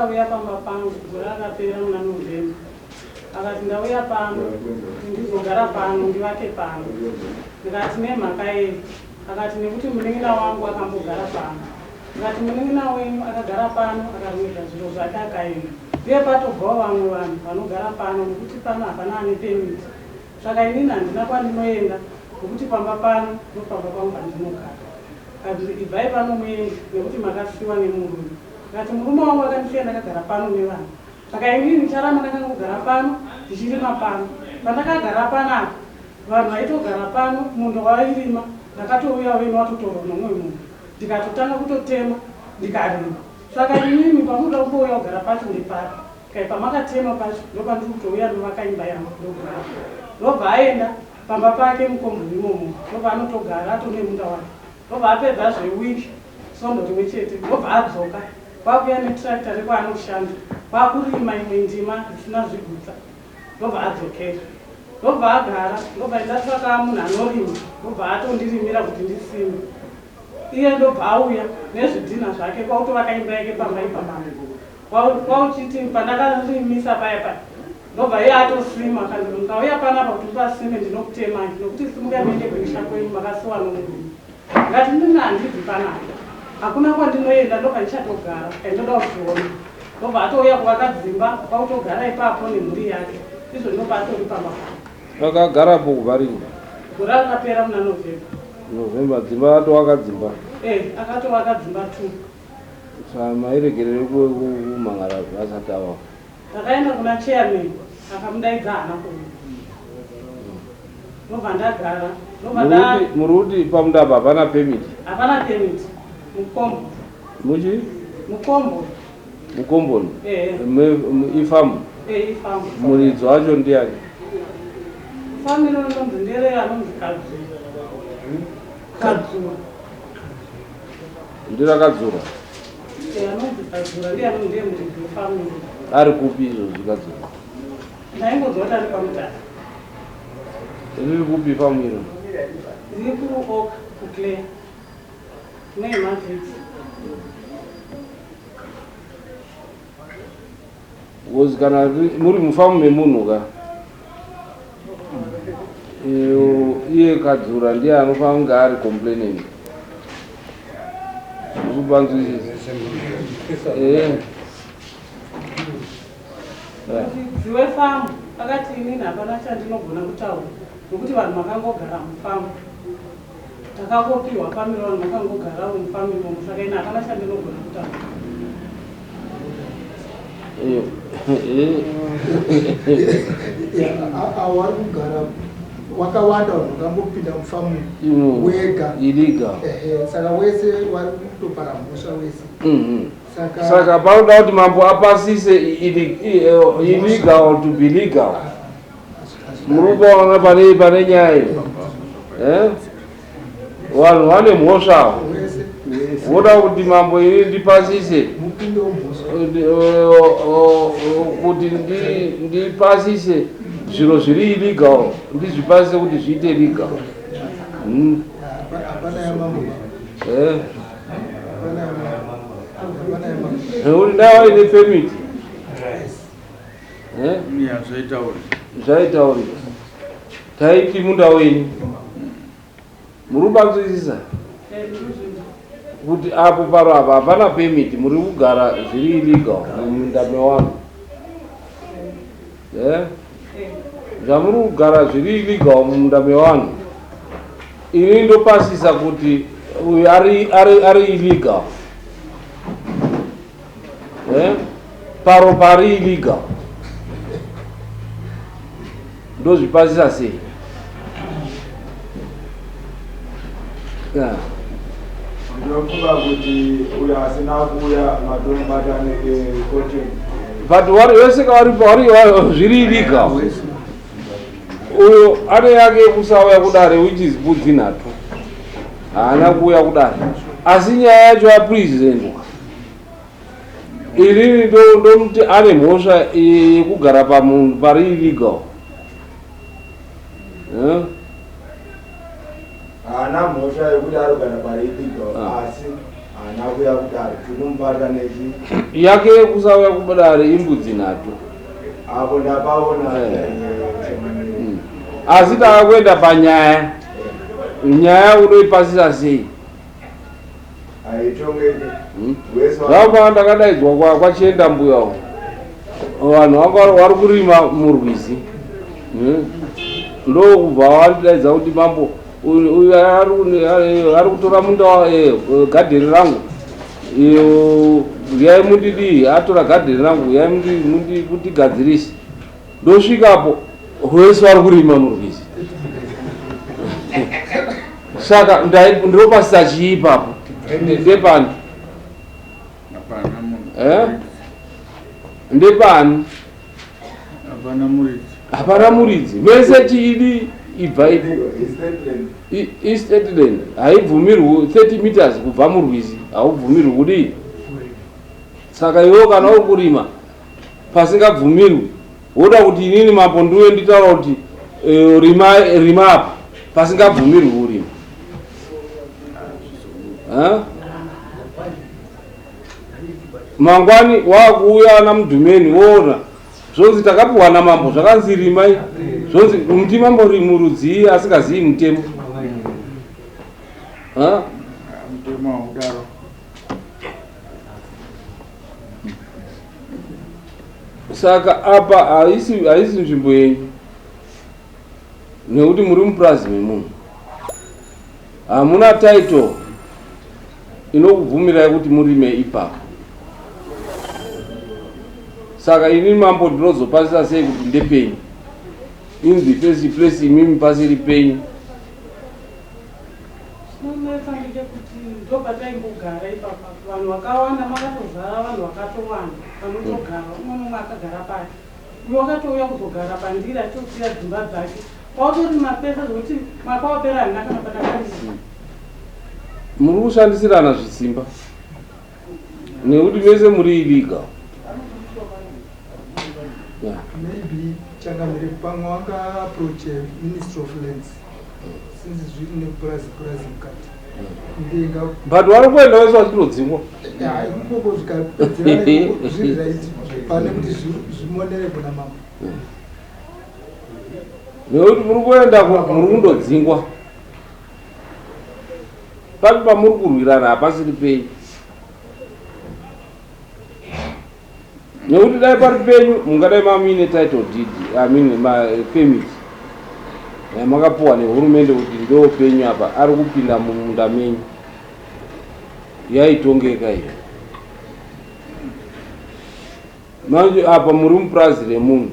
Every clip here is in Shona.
Akauya pamba pangu gore rakapera muna November. Akati ndauya pano kuti ndizogara pano ndivake pano. Ndikati nemhaka yei? Akati nekuti munin'ina wangu akambogara pano. Ndikati munin'ina wenyu akagara pano akarongedza zviro zvake akaenda. Uye patobvawo vamwe vanhu vanogara pano nekuti pano hapana ane permit. Saka inini handina kwandinoenda nekuti pamba pano ndopamba pangu pandinogara. Akanzi ibvai pano muende nekuti makasiwa nemurume. Ndikati murume wangu akandisiya ndakagara pano nevana. Saka inini ndicharamba ndakangogara pano ndichirima pano. Pandakagara panapa vanhu vaitogara pano munda wairima ndakatouya wena watotorwa nomumwe munhu ndikatotanga kutotema ndikarima. Saka imimi pamunoda kumbouya kugara pacho ndepapi? Kai pamakatema pacho ndopandiri kutouya ndovaka imba yangu ndogara. Ndobva aenda pamba pake mukomboni imomo ndopaanotogara atone munda wake. Ndobva apedza zveweek svondo rimwe chete ndobva adzoka kwakuya netractor rekwaanoshanda kwakurima imwe ndima isina zvigutsa ndobva adzokera ndobva agara ndobva ndatsvaka munhu anorima ndobva atondirimira kuti ndisime iye ndobva auya nezvidhinha zvake kwakutovaka imba yake pamba ipapa kwauchiti pandakarimisa paya paya ndobva iye atosima kana mukauya panapa kuti mupasime ndinokutemai nokuti simukai muende kumusha kwenyu makasiwa nomurume. Ndikati ndini handibvi panapa hakuna kwandinoenda ndopandichatogara and ndoda kuzviona. Ndobva atouya kuvaka dzimba kwakutogara ipapo nemhuri yake izvo ndopatori pamba pano. Akagarapo kubva rini? Gore rakapera muna November. November dzimba atovaka dzimba? Eh, akatovaka dzimba two. Saka mairegerere kumhangara asati avaka? Takaenda kuna chairman akamudaidza haana kuuya. Ndobva ndagara. Ndobva nda Muri kuti pamunda apa hapana permit? Hapana permit. Mukombo. Muchi? Mukombo. Mukomboni? Eh. Ifamu? Eh, ifamu. Muridzi wacho ndiani? Famu iro rinonzi ndere anonzi Kadzura. Kadzura. Ndirakadzura. Eh, anonzi Kadzura ndiye anonzi ndiye muridzi wefamu iro. Ari kupi izvozvi Kadzura? Ndaingonzwa kuti ari kwaMutare. Riri kupi famu iro? Riri kuOk kuClare. Nehemavhidzi. Because kana muri mufamu memunhu ka iye Kadzura ndiye anofanira kunge ari complaining. Ukubanzwisisa? Eh. Muridzi wefamu akati inini hapana chandinogona kutaura nokuti vanhu makangogara mufamu. Takangopiwa family vanhu makangogarawo mufamu imomo saka ini hapana chandinogona kutaura. Avo vari kugara wakawanda vanhu vakangopinda mufamu wega. Illegal. Saka wese vari kutopara mhosva wese. Saka panoda kuti mambo apasise illegal to be legal. Muri kuona pane nyaya iyo? Eh? Vanhu vane mhosva voda kuti mambo ini ndipasise kuti ndipasise zviro zviri illegal ndizvipasise kuti zviite legal. Eh? Nekuti dai vaine permit. Eh? Zvaitaurika. Taiti munda wenyu. Muri kubanzwisisa? Kuti apo paro apa hapana permit muri kugara zviri illegal mumunda mewanhu. Eh? Zvamuri kugara zviri illegal mumunda mewanhu. Ini ndopasisa kuti uyu ari illegal. Eh? Paro pari illegal. Ndozvipasisa sei? Yeah. Ndinofunga kuti uyo asina kuuya matomubata necontent. But wari wese wari wari zviri illegal. Uyo ane yake kusauya kudare which is mbudzi nhatu. Haana kuuya kudare. Asi nyaya yacho yapresentwa. Inini ndomuti ane mhosva yekugara pamunhu pari illegal. Eh? Haana mhosva yekuti arikugara pari illegal asi Haana kuuya kudare, tinomubata nechi yake yekusauya kudare imbudzi nhatu. Apo ndapaona. Asi takakuenda panyaya, nyaya unoipasisa sei? Haitongeki. Zvapaa ndakadaidzwa kwachienda mbuya uko, vanhu vanga vari kurima murwizi, ndokubva vandidaidza kuti mambo uyu ari kutora munda, gadheni rangu, uyai mundidii, atora gadheni rangu, uyai mundigadzirise. Ndosvikapo wese vari kurima murwizi, saka ndinopasisa chii ipapo? Ndepani? Ndepani? Hapana muridzi. Mese chiidi ibva ipo. Istateland haibvumirwi 30 meters kubva murwizi, haubvumirwi kudii. Saka iwewo kana uri kurima pasingabvumirwi, woda kuti inini mambo ndiwe nditaura kuti rima, rima apa pasingabvumirwi kurima? Mangwani wakuuya ana mudhumeni, woona zvonzi takapiwa namambo, zvakanzi rimai, zvonzi muti mambo murudzii asingazii mutemo? Mutemo haudaro. Saka apa haisi nzvimbo yenyu, nekuti muri mupurazi memunhu, hamuna title inokubvumirai kuti murime ipapo. Saka ini mambo ndinozopasisa sei kuti ndepenyu in the first place, imimi pasiri penyu? Chinonetsa ndechekuti ndopataimbogara ipapa, vanhu vakawanda, makatozara vanhu vakatowanda vanotogara, umwe nomwe akagara pake. Uyo wakatouya kuzogara pandiri achitosiya dzimba dzake, kwautorima pese, zvekuti mwaka wapera handina kana pandakarima. Muri kushandisirana zvisimba nekuti mese muri illegal. Yeah. Maybe changamire, pamwe wanga approach Ministry of Lands, since zviri nepurazi purazi mukati, ndenga. But vari kuenda vese vachitodzingwa. Ikoko zvikapedzerana zviri right, pane kuti zvimonere kuna mambo. Nekuti muri kuenda muri kundodzingwa papi pamuri kurwirana hapasiri penyu, nekuti dai pari penyu mungadai mamuine title deed, I mean mapermit yamakapuwa nehurumende kuti ndo penyu apa, ari kupinda mumunda menyu, yaitongeka iyo. Manje apa muri mupurazi remunhu.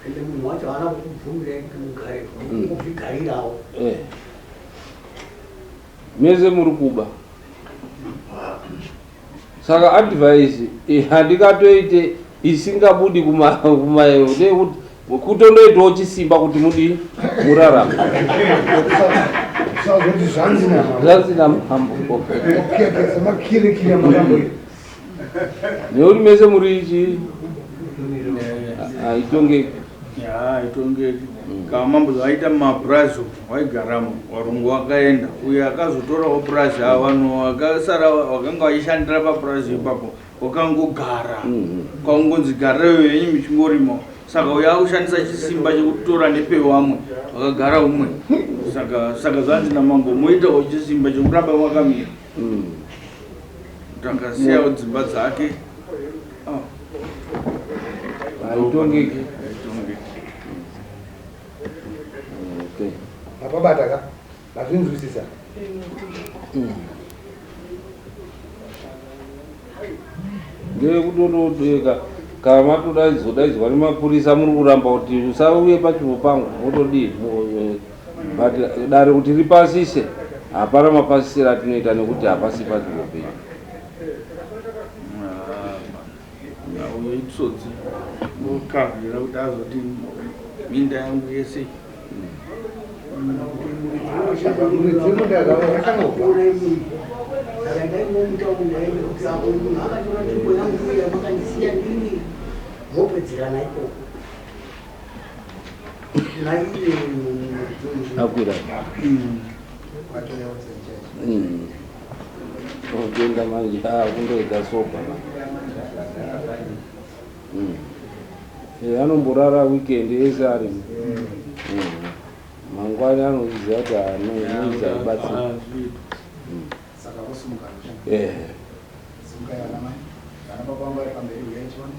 Ende munhu wacho haana kukubvumirai kuti mugare, kuzvigarirawo. Mese muri kuba. Saka advice handingatoite isingabudi kuma ndeyekuti kutondoitawo chisimba kuti mudii, murarame. Usazoti zvanzi namambo. Zvanzi namambo. Kekesa makirikiri amakambo. Nekuti mese muri ichi haitongeki. Ya, haitongeki. Kama mambo vaita mumapurazi waigaramo, varungu vakaenda, uyo akazotorawo purazi, ava vanhu vakasara vakanga vachishandira papurazi ipapo wakangogara, kwaungonzi garireyo yenyu muchingorimo. Saka uyo akushandisa chisimba chekutora nepewamwe vakagara umwe. Saka zvanzi namambo moitawo chisimba chekuramba makamira, kuti akasiyawo dzimba dzake. Oh, haitongeki. Haitongeki. Okay. Mapabata ka, mazvinzwisisa? Ndeyekutondodeka kana matodaidzwa nemapurisa, muri kuramba kuti usauye pachivo pangu, motodii? But dare kuti ripasise, hapana mapasisiro atinoita nekuti hapasi pachivo penyu. Uyo itsotsi, ukavhira kuti azoti minda yangu yese. Muridzi munda akanobva. Saka ndaingomuta munhu kuti apo munhu akatora nzvimbo yangu uye makandisiya ndini, mopedzerana ikoko naiye. Akwira. Unotoenda manje kundoita soba manje. Anomborara weekend yese arimo. Mangwani anoziva kuti anoisa rubatsiro. Saka vosimuka. Eh. Simukai vana mai. Vana baba vangu vari pamberi, uyai tione.